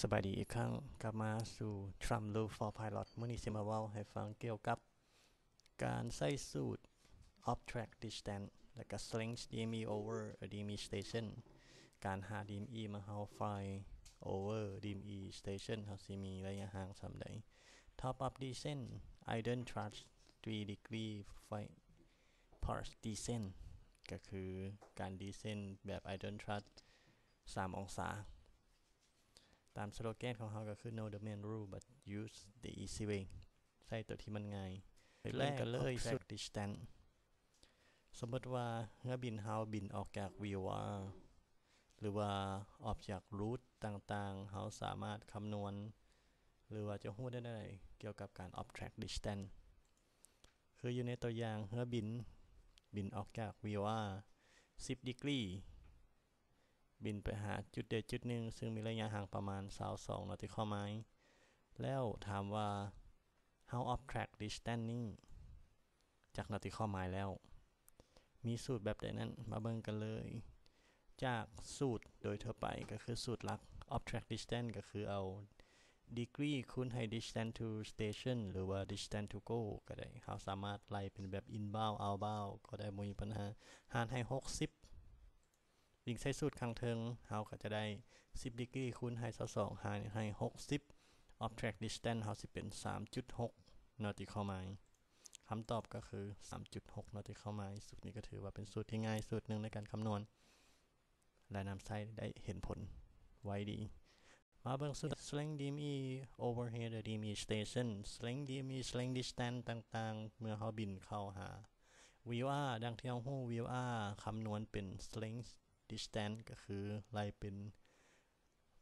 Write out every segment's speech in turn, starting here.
ສະບາຍດີອີກຄັ້ງ, ກັບມາສູ່ Trump Rule for Pilot. ມື້ນີ້ຊິມາເວົ້າໃຫ້ຟັງກ່ຽວກັບການໃຊ້ສູດ Off Track Distance ແລະກະ Strength DME over DME Station. ການຫາ DME ເມື່ອເຮົາ fly over DME Station ເຮົາຊິມີໄລຍະຫ່າງສ່ຳໃດ. Top of Descent, Idle Thrust three degree flight path descent ກໍຄືການ descent ແບບ Idle Thrust ສາມອົງສາ. ຕາມສະໂລແກນຂອງເຮົາກໍຄື Know the main rule but use the easy way. ໃຊ້ຕົວທີ່ມັນງ່າຍ. ແລກກັນເລີຍ Off Track Distance. ສົມມຸດວ່າເຮືອບິນເຮົາບິນອອກຈາກ V O R ຫຼືວ່າອອກຈາກ route ຕ່າງໆ, ເຮົາສາມາດຄຳນວນ ຫຼືວ່າຈະຮູ້ໄດ້ແນວໃດກ່ຽວກັບການ Off Track Distance? ຄືຢູ່ໃນຕົວຢ່າງເຮືອບິນບິນອອກຈາກ V O R ສິບ degree ບິນໄປຫາຈຸດໃດຈຸດໜຶ່ງ ຊຶ່ງມີໄລຍະຫ່າງປະມານຊາວສອງ nautical mile ແລ້ວຖາມວ່າເຮົາ Off Track Distance ນີ້ຈັກ nautical mile ແລ້ວ? ມີສູດແບບໃດນັ້ນ? ມາເບິ່ງກັນເລີຍ. ຈາກສູດໂດຍທົ່ວໄປກໍຄືສູດຫຼັກ Off Track Distance ກໍຄືເອົາ degree ຄູນໃຫ້ distance to station ຫຼືວ່າ distance to goal ກໍໄດ້. ເຮົາສາມາດໄລ່ເປັນແບບ inbound outbound ກໍໄດ້ ບໍ່ມີບັນຫາ. ຫານໃຫ້ຫົກສິບ. ອີງໃສ່ສູດຂ້າງເທິງ, ເຮົາກໍຈະໄດ້ສິບ degree ຄູນໃຫ້ຊາວສອງ ຫານໃຫ້ຫົກສິບ. Off Track Distance ເຮົາຊິເປັນສາມຈຸດຫົກ nautical mile. ຄຳຕອບກໍຄືສາມຈຸດຫົກ nautical mile. ສູດນີ້ກໍຖືວ່າເປັນສູດທີ່ງ່າຍສູດໜຶ່ງໃນການຄຳນວນ ແລະນຳໃຊ້ໄດ້ເຫັນຜົນໄວດີ. ມາເບິ່ງສູດ Strength DME over head DME station, Strength DME, Strength Distance ຕ່າງໆ ເມື່ອເຮົາບິນເຂົ້າຫາ V O R. ດັ່ງທີ່ເຮົາຮູ້ V O R ຄຳນວນເປັນ Strength Distance ກໍຄືໄລ່ເປັນ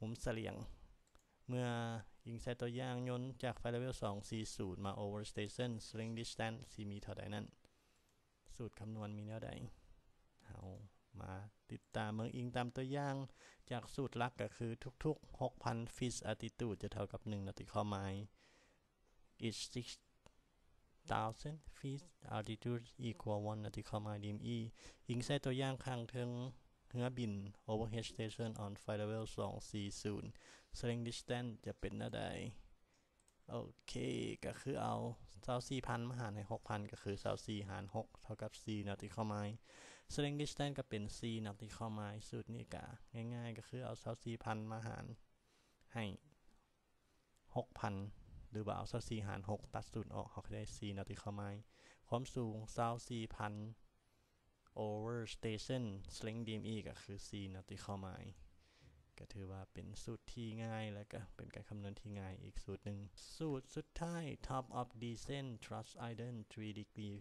ມຸມສະຫຼຽງ. ເມື່ອອີງໃສ່ຕົວຢ່າງຍົນຈາກ flight level ສອງສີ່ສູນ ມາ over station, Strength Distance ຊິມີເທົ່າໃດນັ້ນ? ສູດຄຳນວນມີແນວໃດ? ເຮົາມາຕິດຕາມເບິ່ງ. ອີງຕາມຕົວຢ່າງຈາກສູດຫຼັກ ກໍຄືທຸກໆ ຫົກພັນ feet altitude ຈະເທົ່າກັບ ໜຶ່ງ nautical mile. Each six thousand feet altitude equal one nautical mile DME. ອີງໃສ່ຕົວຢ່າງຂ້າງເທິງ, ເຮືອບິນ overhead station on flight level ສອງສີ່ສູນ Strength Distance ຈະເປັນແນວໃດ? ໂອເຄ, ກໍຄືເອົາຊາວສີ່ພັນມາຫານໃຫ້ຫົກພັນ ກໍຄືຊາວສີ່ຫານຫົກເທົ່າກັບສີ່ nautical mile. Strength Distance ກໍເປັນສີ່ nautical mile. ສູດນີ້ກໍງ່າຍໆ ກໍຄືເອົາຊາວສີ່ພັນມາຫານໃຫ້ຫົກພັນ ຫຼືວ່າເອົາຊາວສີ່ຫານຫົກຕັດສູນອອກ ເຮົາກໍໄດ້ສີ່ nautical mile. ຄວາມສູງຊາວສີ່ພັນ over station, Strength DME ກໍຄືສີ່ nautical mile. ກໍຖືວ່າເປັນສູດທີ່ງ່າຍ ແລະກໍເປັນການຄຳນວນທີ່ງ່າຍອີກສູດໜຶ່ງ. ສູດສຸດທ້າຍ Top of Descent, Thrust Idle three degree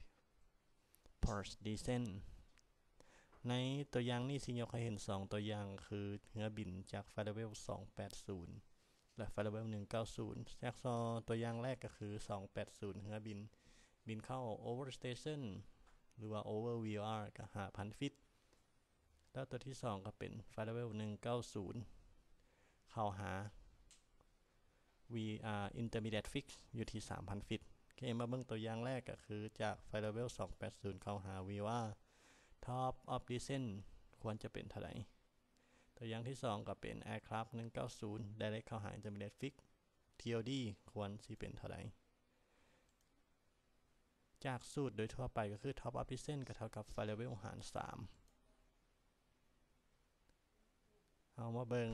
path descent. ໃນຕົວຢ່າງນີ້ຊິຍົກໃຫ້ເຫັນສອງຕົວຢ່າງ ຄືເຮືອບິນຈາກ flight level ສອງແປດສູນ ແລະ flight level ໜຶ່ງເກົ້າສູນ. ຈາກສອງຕົວຢ່າງແລກກໍຄື ສອງແປດສູນ ເຮືອບິນ ບິນເຂົ້າ over station ຫຼືວ່າ over V O R ກໍຫ້າພັນ feet. ແລ້ວຕົວທີສອງກໍເປັນ flight level ໜຶ່ງເກົ້າສູນ ເຂົ້າຫາ V R intermediate fix ຢູ່ທີ່ສາມພັນ feet. ໂອເຄ, ມາເບິ່ງຕົວຢ່າງແລກ ກໍຄືຈາກ flight level ສອງແປດສູນ ເຂົ້າຫາ V O R, top of descent ຄວນຈະເປັນເທົ່າໃດ? ຕົວຢ່າງທີສອງກໍເປັນ aircraft ໜຶ່ງເກົ້າສູນ direct ເຂົ້າຫາ intermediate fix, T O D ຄວນຊິເປັນເທົ່າໃດ? ຈາກສູດໂດຍທົ່ວໄປກໍຄື top of descent ກໍເທົ່າກັບ flight level ຫານສາມ. ເຮົາມາເບິ່ງ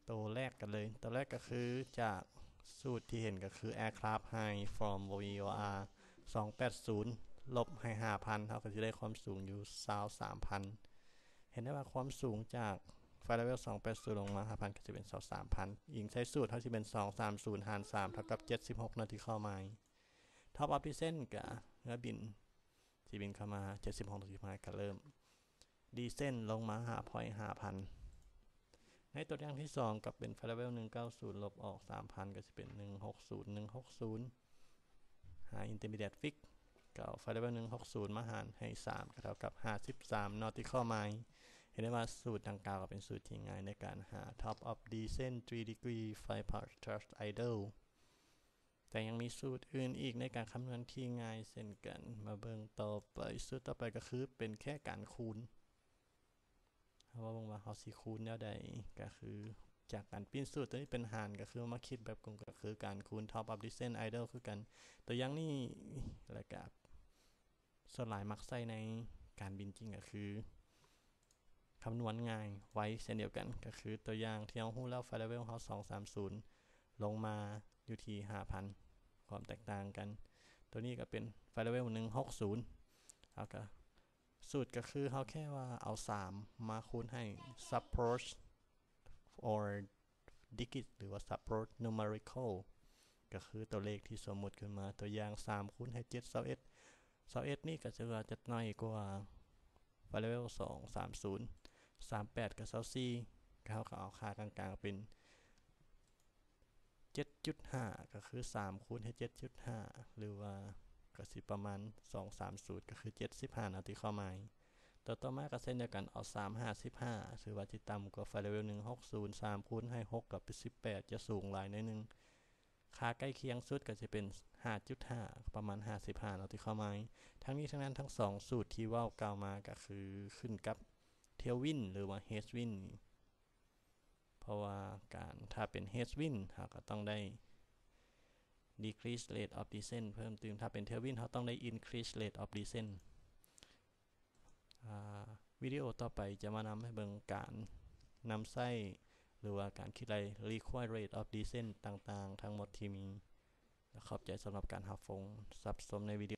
ໂຕແລກກັນເລີຍ. ໂຕແລກກໍຄືຈາກສູດທີ່ເຫັນກໍຄື aircraft height from V O R ສອງແປດສູນ ລົບໃຫ້ຫ້າພັນ ເຮົາກໍຊິໄດ້ຄວາມສູງຢູ່ຊາວສາມພັນ. ເຫັນໄດ້ວ່າຄວາມສູງຈາກ flight level ສອງແປດສູນ ລົງມາຫ້າພັນ ກໍຈະເປັນຊາວສາມພັນ. ອີງໃສ່ສູດ ເຮົາຊິເປັນສອງສາມສູນຫານສາມ ເທົ່າກັບເຈັດສິບຫົກ nautical mile. Top of descent ກະເຮືອບິນຊິບິນເຂົ້າມາເຈັດສິບຫົກ nautical mile ກະເລີ່ມ descent ລົງມາ point ຫ້າພັນ. ໃນຕົວຢ່າງທີສອງ ກໍເປັນ flight level ໜຶ່ງເກົ້າສູນ ລົບອອກສາມພັນ ກໍຊິເປັນ ໜຶ່ງຫົກສູນ ໜຶ່ງຫົກສູນ ຫາ intermediate fix ກໍເອົາ flight level ໜຶ່ງຫົກສູນ ມາຫານໃຫ້ສາມ ກໍເທົ່າກັບຫ້າສິບສາມ nautical mile. ເຫັນໄດ້ວ່າສູດດັ່ງກ່າວກໍເປັນສູດທີ່ງ່າຍໃນການຫາ top of descent three degree flight path thrust idle. ແຕ່ຍັງມີສູດອື່ນອີກໃນການຄຳນວນທີ່ງ່າຍເຊັ່ນກັນ. ມາເບິ່ງຕໍ່ໄປ, ສູດຕໍ່ໄປກໍຄືເປັນແຄ່ການຄູນ. ເຮົາ າເບິ່ງວ່າເຮົາຊິຄູນແນວໃດ ກໍຄືຈາກການປິ່ນສູດຕົວນີ້ເປັນຫານ ກໍຄືມາຄິດແບບກົງ ກໍຄືການຄູນ top of descent idle ຄືກັນ. ຕົວຢ່າງນີ້ ແລ້ວກໍສ່ວນຫຼາຍມັກໃຊ້ໃນການບິນຈິງ ກໍຄືຄຳນວນງ່າຍໄວເຊັ່ນດຽວກັນ. ກໍຄືຕົວຢ່າງທີ່ເຮົາຮູ້ແລ້ວ flight level ເຮົາສອງສາມສູນ ລົງມາຢູ່ທີ່ຫ້າພັນ ຄວາມແຕກຕ່າງກັນ. ຕົວນີ້ກໍເປັນ flight level ໜຶ່ງຫົກສູນ ເຮົາກໍ ສູດກໍຄືເຮົາແຄ່ວ່າເອົາສາມມາຄູນໃຫ້ subapproach or digit ຫຼືວ່າ subapproach numerical ກໍຄືຕົວເລກທີ່ສົມມຸດຂຶ້ນມາ. ຕົວຢ່າງ ສາມຄູນໃຫ້ເຈັດ ຊາວເອັດ ຊາວເອັດນີ້ກໍຈະວ່າຈະໜ້ອຍກວ່າ flight level ສອງສາມສູນ ສາມແປດ ກັບ ຊາວສີ່ ກໍເຮົາກໍເອົາຄ່າກາງໆເປັນ ເຈັດຈຸດຫ້າ ກໍຄືສາມຄູນໃຫ້ເຈັດຈຸດຫ້າ ຫຼືວ່າກໍຊິປະມານສອງສາມສູນ ກໍຄືເຈັດສິບຫ້າ ເນາະ ທີ່ເຂົ້າມາ. ຕົວຕໍ່ມາກໍເຊັ່ນດຽວກັນ ເອົາສາມ ຫ້າສິບຫ້າ ຖືວ່າຊິຕ່ຳກວ່າ flight level ໜຶ່ງຫົກສູນ ສາມຄູນໃຫ້ຫົກ ກໍເປັນສິບແປດ ຈະສູງຫຼາຍໜ້ອຍໜຶ່ງ. ຄ່າໃກ້ຄຽງສຸດກໍຈະເປັນຫ້າຈຸດຫ້າ ປະມານຫ້າສິບຫ້າ ເນາະ ທີ່ເຂົ້າມາ. ທັງນີ້ທັງນັ້ນ ທັງສອງສູດທີ່ເວົ້າກ່າວມາກໍຄືຂຶ້ນກັບ tailwind ຫຼືວ່າ headwind ເພາະວ່າການ ຖ້າເປັນ headwind ເຮົາກໍຕ້ອງໄດ້ decrease rate of descent ເພີ່ມຕື່ມ, ຖ້າເປັນ tailwind ເຮົາຕ້ອງໄດ້ increase rate of descent. ອ່າ ວິດີໂອຕໍ່ໄປຈະມານຳໃຫ້ເບິ່ງການນຳໃຊ້ ຫຼືວ່າການຄິດໄລ່ required rate of descent ຕ່າງໆ ທັງໝົດທີ່ມີ. ແລະ ຂອບໃຈສຳລັບການຮັບຊົມ ຮັບຊົມໃນວິດີ